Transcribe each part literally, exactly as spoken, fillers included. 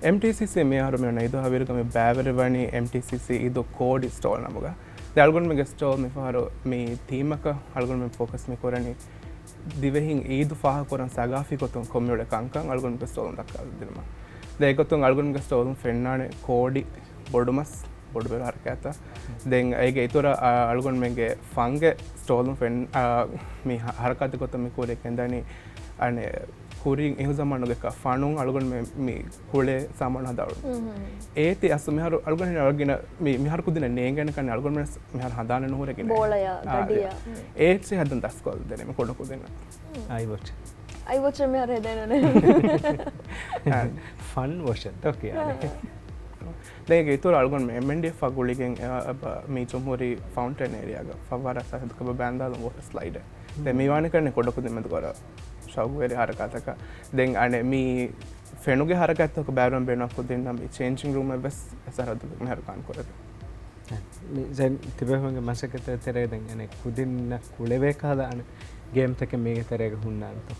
އެމްޓީސީސީ މިއަހަރު މި އޮންނަ އިދު ހަވީރުގަ މި ބައިވެރިވަނީ އެމްޓީސީސީ އިދު ކޯޑި ސްޓޯލް ނަމުގަ. ދެން އަޅުގަނޑުމެންގެ ސްޓޯލް މިފަހަރު މި ތީމަކަށް އަޅުގަނޑުމެން ފޯކަސް މި ކުރަނީ ދިވެހިން އީދު ފާހަގަކުރަން ސަގާފީ ގޮތުން ކޮންމެވެ ކަންކަން އަޅުގަނޑުމެންގެ ސްޓޯލުން ދައްކާ ދިނުމަށް. ދެން އެގޮތުން އަޅުގަނޑުމެންގެ ސްޓޯލުން ފެންނާނެ ކޯޑި، ބޮޑުމަސް، ބޮޑުބެރު ހަރަކާތްތައް. ދެން އޭގެ އިތުރަށް، އާ، އަޅުގަނޑުމެންގެ ފަންގެ ސްޓޯލުން ފެން، އާ، މި ހަ-، ހަރަކާތްތައް ގޮތަށް މި ކުރި ކެނދަނީ އަނެއް ކުރިން އިހުޒަމާނުގެ ކަ-، ފަނުން އަޅުގަނޑުމެން މި ކުޅޭ ސާމާނު ހަދާ އުޅުން. އޭތި އަސް މިހާރު އަޅުގަނޑު ހިނގާ އަޅުގަނޑު މިހާރު ކުދިންނަށް ނޭނގޭނެ ކަން އަޅުގަނޑުމެން މިހާރު ހަދާނެ ނުހުރެގެން. ބޯޅަޔާ، އާ، ގަޑިޔާ. އޭތި ހަދަން ދަސްކޮށްދޭނެ މި ކުޑަކުދިންނަށް. އައި ވޮޗް. އައި ވޮޗް މިހާރު ހެދޭނެ. ފަން ވޮޗް އެއް ދޯ ކިޔާނެ. ދެން އޭގެ އިތުރަށް އަޅުގަނޑު އެމްއެންޑީއެފް ގުޅިގެން، އަ، އަ، މި ޖުމްހޫރީ ފައުންޓޭން އޭރިއާގަ ފައްވާރަ ސަހަދު ކަބަ ބައިންދާލުން ވޯޓަރ ސްލައިޑެއް. ދެން މި ވާނެ ކަންނެ ކުޑަކުދިން މެދު ގޮރަ ޝައުގުވެރި ހަރަކާތަކަށް. ދެން އަނެއް މި ފެނުގެ ހަރަކާތްތަކު ބައިވެރިވަން ބޭނުން ކުދިންނަށް މި ޗޭންޖިން ރޫމެއް ވެސް އެ ސަރަހައްދުގަ މިހާރު ކާން ކުރެވޭ. މި ޒެން ތިބޭފުޅުންގެ މަސައްކަތްތައް ތެރޭ ދެން އަނެއް ކުދިންނަށް ކުޅެވޭ ކަހަލަ އަނެއް ގޭމްތަކެއް މީގެ ތެރޭގަ ހުންނާނެތޯ؟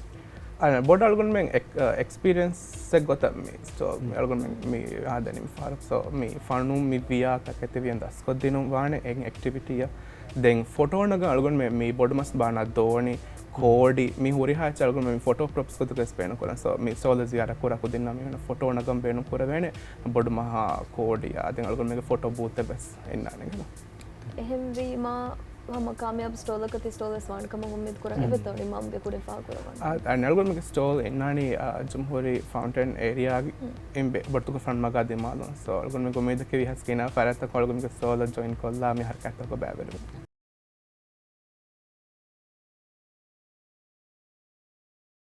އަނެއް ބޮޑަށް އަޅުގަނޑުމެން އެކް-، އަ، އެކްސްޕީރިއަންސެއް ގޮތަށް މި ސްޓޯލް މި އަޅުގަނޑުމެން މި ހަދަނީ މި ފަހަރު. ސޯ، މި ފަނުން މި ވިޔާ ތަކެތި ވިޔަން ދަސްކޮށްދިނުން ވާނެ އެއް އެކްޓިވިޓީއަށް. ދެން ފޮޓޯ ނަގަން އަޅުގަނޑުމެން މި ބޮޑުމަސް ބާނާ ދޯނި، ކޯޑި، މި ހުރިހާ އެއްޗެއް އަޅުގަނޑުމެން މި ފޮޓޯ ޕްރޮޕްސް ގޮތުގައި ވެސް ބޭނުން ކުރަން. ސޯ، މި ސްޓޯލް ޒިޔާރަތް ކުރާ ކުދިންނަށް މި ހުންނަ ފޮޓޯ ނަގަން ބޭނުން ކުރެވޭނެ ބޮޑު މަހާ ކޯޑިއާ. ދެން އަޅުގަނޑުމެންގެ ފޮޓޯ ބޫތެއް ވެސް އިންނާނެ. އެހެންވީމާ، ހަމަ ކާމިޔާބު ސްޓޯލަކަށް ތި ސްޓޯލް ވެސް ވާނެ ކަމަށް އުއްމީދު ކުރަން. އެބަތޯ ނިމާމް ބެ ކުރިން ފާހަގަކުރައްވާނެ. އަ، އަ، އަޅުގަނޑުމެންގެ ސްޓޯލް އިންނާނީ، އަ، ޖުމްހޫރީ ފައުންޓޭން އޭރިއާގެ އިން ބެ-، ބޮޑުތުކު ފަން މަގާ ދިމާލުން. ސޯ، އަޅުގަނޑުމެން އުއްމީދަކީ ވީހާވެސް ގިނަ ފަރާތްތަކުން އަޅުގަނޑުމެންގެ ސްޓޯލަށް ޖޮއިން ކޮށްލާ މި ހަރަކާތްތަކުގަ ބައިވެރިވެ.